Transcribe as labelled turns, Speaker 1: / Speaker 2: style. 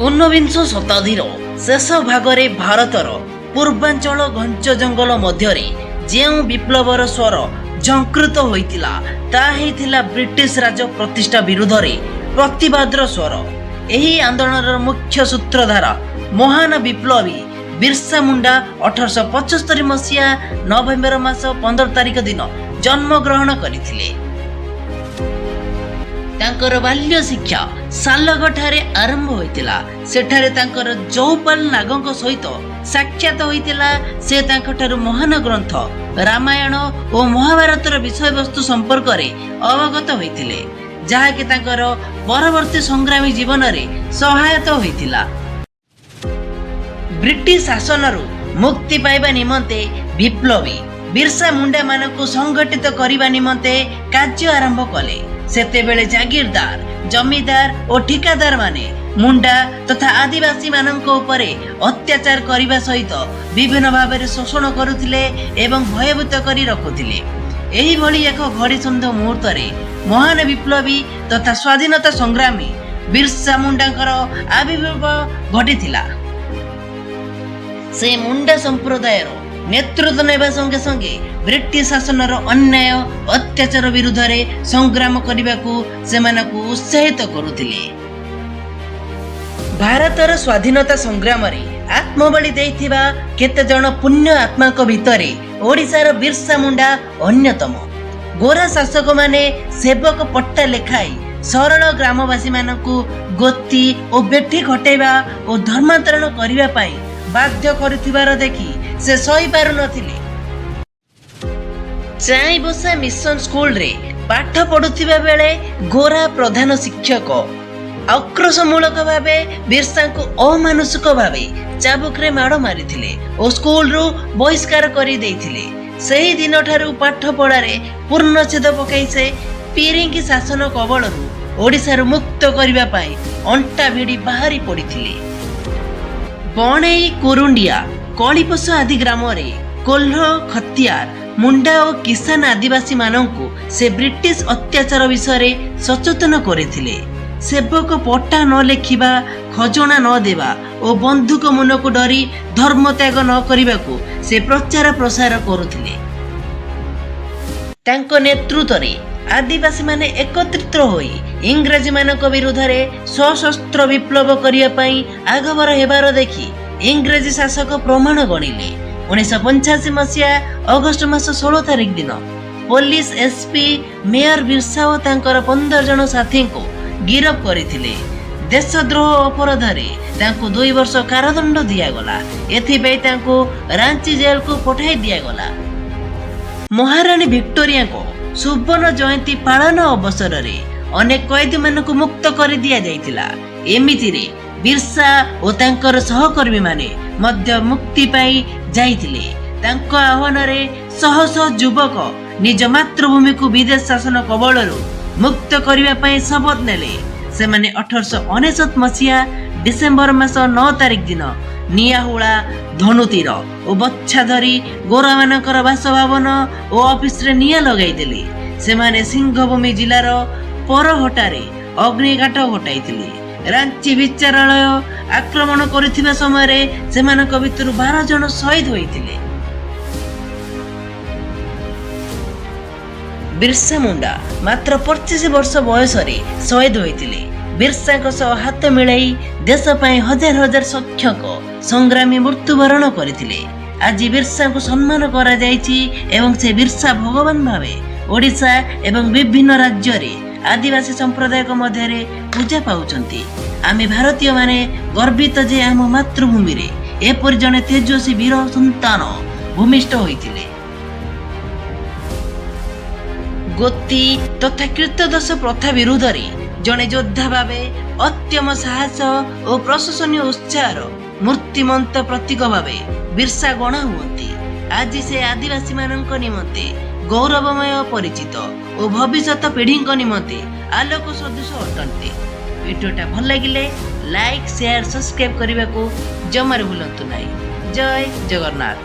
Speaker 1: ଊନବିଂଶ ଶତାବ୍ଦୀର ଶେଷ ଭାଗରେ ଭାରତର ପୂର୍ବାଞ୍ଚଳ ଘଞ୍ଚ ଜଙ୍ଗଲ ମଧ୍ୟରେ ଯେଉଁ ବିପ୍ଳବର ସ୍ୱର ଝଙ୍କୃତ ହୋଇଥିଲା, ତାହା ହେଇଥିଲା ବ୍ରିଟିଶ ରାଜ ପ୍ରତିଷ୍ଠା ବିରୁଦ୍ଧରେ ପ୍ରତିବାଦର ସ୍ୱର। ଏହି ଆନ୍ଦୋଳନର ମୁଖ୍ୟ ସୂତ୍ରଧାର ମହାନ ବିପ୍ଳବୀ ବିର୍ସା ମୁଣ୍ଡା 1875 ମସିହା ନଭେମ୍ବର ମାସ 15 ତାରିଖ ଦିନ ଜନ୍ମଗ୍ରହଣ କରିଥିଲେ। ତାଙ୍କର ବାଲ୍ୟ ଶିକ୍ଷା ସାଲଗଠାରେ ଆରମ୍ଭ ହୋଇଥିଲା। ସେଠାରେ ତାଙ୍କର ଜୌପାଲ ନାଗଙ୍କ ସହିତ ସାକ୍ଷାତ ହୋଇଥିଲା। ସେ ତାଙ୍କଠାରୁ ମହାନ ଗ୍ରନ୍ଥ ରାମାୟଣ ଓ ମହାଭାରତର ବିଷୟବସ୍ତୁ ସମ୍ପର୍କରେ ଅବଗତ ହୋଇଥିଲେ, ଯାହାକି ତାଙ୍କର ପରବର୍ତ୍ତୀ ସଂଗ୍ରାମୀ ଜୀବନରେ ସହାୟତା ହୋଇଥିଲା। ବ୍ରିଟିଶ ଶାସନରୁ ମୁକ୍ତି ପାଇବା ନିମନ୍ତେ ବିପ୍ଳବୀ ବିର୍ସା ମୁଣ୍ଡାମାନଙ୍କୁ ସଂଗଠିତ କରିବା ନିମନ୍ତେ କାର୍ଯ୍ୟ ଆରମ୍ଭ କଲେ। ସେତେବେଳେ ଜାଗିରଦାର, ଜମିଦାର ଓ ଠିକାଦାରମାନେ ମୁଣ୍ଡା ତଥା ଆଦିବାସୀମାନଙ୍କ ଉପରେ ଅତ୍ୟାଚାର କରିବା ସହିତ ବିଭିନ୍ନ ଭାବରେ ଶୋଷଣ କରୁଥିଲେ ଏବଂ ଭୟଭୀତ କରି ରଖୁଥିଲେ। ଏହିଭଳି ଏକ ଘଡ଼ିସନ୍ଧି ମୁହୂର୍ତ୍ତରେ ମହାନ ବିପ୍ଳବୀ ତଥା ସ୍ୱାଧୀନତା ସଂଗ୍ରାମୀ ବିର୍ସା ମୁଣ୍ଡାଙ୍କର ଆବିର୍ଭାବ ଘଟିଥିଲା। ସେ ମୁଣ୍ଡା ସମ୍ପ୍ରଦାୟର ନେତୃତ୍ୱ ନେବା ସଙ୍ଗେ ସଙ୍ଗେ ବ୍ରିଟିଶ ଶାସନର ଅନ୍ୟାୟ ଅତ୍ୟାଚାର ବିରୁଦ୍ଧରେ ସଂଗ୍ରାମ କରିବାକୁ ସେମାନଙ୍କୁ ଉତ୍ସାହିତ କରୁଥିଲେ। ଭାରତର ସ୍ୱାଧୀନତା ସଂଗ୍ରାମରେ ଆତ୍ମବଳି ଦେଇଥିବା କେତେଜଣ ପୁଣ୍ୟ ଆତ୍ମାଙ୍କ ଭିତରେ ଓଡ଼ିଶାର ବିର୍ସା ମୁଣ୍ଡା ଅନ୍ୟତମ। ଗୋରା ଶାସକମାନେ ସେବକ ପଟ୍ଟା ଲେଖାଇ ସରଳ ଗ୍ରାମବାସୀମାନଙ୍କୁ ଗୋତି ଓ ବେଠି ଖଟେଇବା ଓ ଧର୍ମାନ୍ତରଣ କରିବା ପାଇଁ ବାଧ୍ୟ କରୁଥିବାର ଦେଖି ସେ ସହିପାରୁନଥିଲେ। ଚାଇଁବସା ମିଶନ ସ୍କୁଲରେ ପାଠ ପଢୁଥିବା ବେଳେ ଗୋରା ପ୍ରଧାନ ଶିକ୍ଷକ ଆକ୍ରୋଶମୂଳକ ଭାବେ ବିର୍ସାଙ୍କୁ ଅମାନୁଷିକ ଭାବେ ଚାବୁକରେ ମାଡ଼ ମାରିଥିଲେ ଓ ସ୍କୁଲରୁ ବହିଷ୍କାର କରିଦେଇଥିଲେ। ସେହି ଦିନଠାରୁ ପାଠ ପଢ଼ାରେ ପୂର୍ଣ୍ଣଚ୍ଛେଦ ପକାଇ ସେ ପିରିଙ୍ଗି ଶାସନ କବଳରୁ ଓଡ଼ିଶାରୁ ମୁକ୍ତ କରିବା ପାଇଁ ଅଣ୍ଟା ଭିଡ଼ି ବାହାରି ପଡ଼ିଥିଲେ। ବଣେଇ, କୁରୁଣ୍ଡିଆ, କଳିପୋଷ ଆଦି ଗ୍ରାମରେ କୋହ୍ଲ, ଖତିଆର, ମୁଣ୍ଡା ଓ କିଷାନ ଆଦିବାସୀମାନଙ୍କୁ ସେ ବ୍ରିଟିଶ ଅତ୍ୟାଚାର ବିଷୟରେ ସଚେତନ କରିଥିଲେ। ସେବକ ପଟ୍ଟା ନ ଲେଖିବା, ଖଜଣା ନ ଦେବା ଓ ବନ୍ଧୁକ ମୁନକୁ ଡରି ଧର୍ମତ୍ୟାଗ ନ କରିବାକୁ ସେ ପ୍ରଚାର ପ୍ରସାର କରୁଥିଲେ। ତାଙ୍କ ନେତୃତ୍ୱରେ ଆଦିବାସୀମାନେ ଏକତ୍ରିତ ହୋଇ ଇଂରେଜୀମାନଙ୍କ ବିରୁଦ୍ଧରେ ସଶସ୍ତ୍ର ବିପ୍ଳବ କରିବା ପାଇଁ ଆଗଭର ହେବାର ଦେଖି ଇଂରେଜୀ ଶାସକ ପ୍ରମାଦ ଗଣିଲେ। 1985 ମସିହା ଅଗଷ୍ଟ ମାସ 16 ତାରିଖ ଦିନ ପୋଲିସ ଏସପି ମେୟର ବିର୍ସା ଓ ତାଙ୍କର 15 ଜଣ ସାଥୀଙ୍କୁ ଗିରଫ କରିଥିଲେ। ଦେଶଦ୍ରୋହ ଅପରାଧରେ ତାଙ୍କୁ 2 ବର୍ଷ କାରାଦଣ୍ଡ ଦିଆଗଲା। ଏଥିପାଇଁ ତାଙ୍କୁ ରାଞ୍ଚି ଜେଲକୁ ପଠାଇ ଦିଆଗଲା। ମହାରାଣୀ ଭିକ୍ଟୋରିଆଙ୍କ ସୁବର୍ଣ୍ଣ ଜୟନ୍ତୀ ପାଳନ ଅବସରରେ ଅନେକ କଏଦୀମାନଙ୍କୁ ମୁକ୍ତ କରି ଦିଆଯାଇଥିଲା। ଏମିତିରେ ବିର୍ସା ଓ ତାଙ୍କର ସହକର୍ମୀମାନେ ମଧ୍ୟ ମୁକ୍ତି ପାଇଁ ଯାଇଥିଲେ। ତାଙ୍କ ଆହ୍ୱାନରେ ଶହ ଶହ ଯୁବକ ନିଜ ମାତୃଭୂମିକୁ ବିଦେଶ ଶାସନ କବଳରୁ ମୁକ୍ତ କରିବା ପାଇଁ ଶପଥ ନେଲେ। ସେମାନେ 1899 ମସିହା ଡିସେମ୍ବର ମାସ 9 ତାରିଖ ଦିନ ନିଆହୁଳା, ଧନୁତୀର ଓ ବର୍ଚ୍ଛା ଧରି ଗୋରାମାନଙ୍କର ବାସଭବନ ଓ ଅଫିସରେ ନିଆଁ ଲଗାଇଦେଲେ। ସେମାନେ ସିଂହଭୂମି ଜିଲ୍ଲାର ପରହଟାରେ ଅଗ୍ନିକାଣ୍ଡ ଘଟାଇଥିଲେ। ରାଞ୍ଚି ବିଚାରାଳୟ ଆକ୍ରମଣ କରୁଥିବା ସମୟରେ ସେମାନଙ୍କ ଭିତରୁ 12 ଜଣ ଶହୀଦ ହୋଇଥିଲେ। ବିର୍ସା ମୁଣ୍ଡା ମାତ୍ର 25 ବର୍ଷ ବୟସରେ ଶହୀଦ ହୋଇଥିଲେ। ବିର୍ସାଙ୍କ ସହ ହାତ ମିଳାଇ ଦେଶ ପାଇଁ ହଜାର ହଜାର ସଂଖ୍ୟକ ସଂଗ୍ରାମୀ ମୃତ୍ୟୁବରଣ କରିଥିଲେ। ଆଜି ବିର୍ସାଙ୍କୁ ସମ୍ମାନ କରାଯାଇଛି ଏବଂ ସେ ବିର୍ସା ଭଗବାନ ଭାବେ ଓଡ଼ିଶା ଏବଂ ବିଭିନ୍ନ ରାଜ୍ୟରେ ଆଦିବାସୀ ସମ୍ପ୍ରଦାୟଙ୍କ ମଧ୍ୟରେ ପୂଜା ପାଉଛନ୍ତି। ଆମେ ଭାରତୀୟମାନେ ଗର୍ବିତ ଯେ ଆମ ମାତୃଭୂମିରେ ଏପରି ଜଣେ ତେଜସ୍ୱୀ ବୀର ସନ୍ତାନ ଭୂମିଷ୍ଠ ହୋଇଥିଲେ। ଗୋତି ତଥା କ୍ରୀତଦାସ ପ୍ରଥା ବିରୁଦ୍ଧରେ ଜଣେ ଯୋଦ୍ଧା ଭାବେ ଅଦମ୍ୟ ସାହସ ଓ ପ୍ରଶଂସନୀୟ ଉତ୍ସାହର ମୂର୍ତ୍ତିମନ୍ତ ପ୍ରତୀକ ଭାବେ ବିର୍ସା ଗଣା ହୁଅନ୍ତି। ଆଜି ସେ ଆଦିବାସୀମାନଙ୍କ ନିମନ୍ତେ ଗୌରବମୟ ପରିଚିତ ଓ ଭବିଷ୍ୟତ ପିଢ଼ିଙ୍କ ନିମନ୍ତେ ଆଲୋକ ସଦୃଶ ଅଟନ୍ତି। ଭିଡ଼ିଓଟା ଭଲ ଲାଗିଲେ ଲାଇକ୍, ସେୟାର, ସବସ୍କ୍ରାଇବ୍ କରିବାକୁ ଜମାରୁ ଭୁଲନ୍ତୁ ନାହିଁ। ଜୟ ଜଗନ୍ନାଥ।